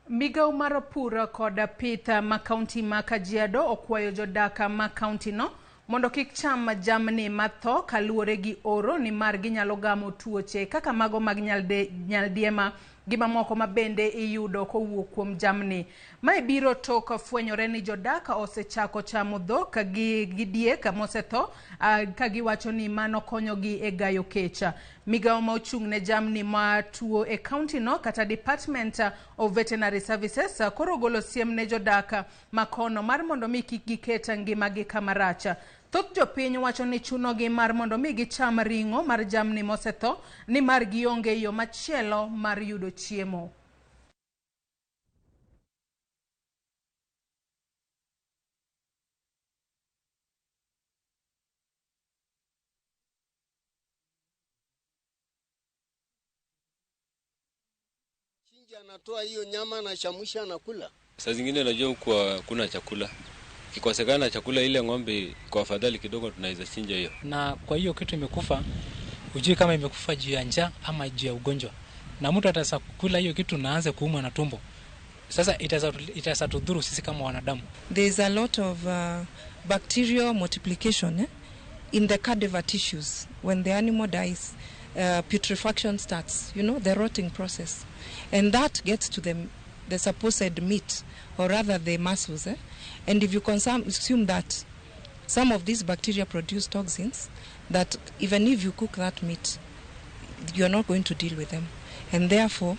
Migawo mar pur kod pith ma kaunti ma Kajiado okwayo jodak ma kaunti no mondo kik cham jamni matho kaluwore gi oro nimar ginyalo gamo tuoche kaka mago mag nyaldiema gi mamoko ma bende iyudo kowuok kuom jamni. Mae biro tok fwenyore ni jodak osechako chamo dhok gi diek mosetho ka giwacho ni mano konyogi e gayo kech. Migawo ma ochung' ne jamni matuo e kaunti no kata Department of Veterinary Services koro ogolo siem ne jodak makono mar mondo mi kik giket ngimagi kama rach. Thoth jopiny wacho ni chunogi mar mondo mi gicham ring'o mar jamni mosetho nimar gionge yo machielo mar yudo chiemo. Chinja anatoa hiyo nyama anachamsha anakula. Saa zingine unajua huku hakuna chakula. Kikosekana chakula ile ng'ombe kwa afadhali kidogo tunaweza chinja hiyo. Na kwa hiyo kitu imekufa, hujui kama imekufa juu ya njaa ama juu ya ugonjwa. Na mtu ataweza kula hiyo kitu na aanze kuumwa na tumbo. Sasa itaweza tudhuru sisi kama wanadamu. There is a lot of bacterial multiplication in the cadaver tissues. When the animal dies, putrefaction starts, the rotting process. And that gets to the supposed meat, or rather the muscles. And if you consume that, some of these bacteria produce toxins that even if you cook that meat, you're not going to deal with them. And therefore,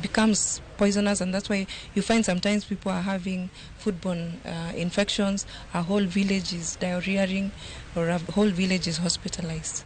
becomes poisonous, and that's why you find sometimes people are having foodborne infections, a whole village is diarrheaing, or a whole village is hospitalized.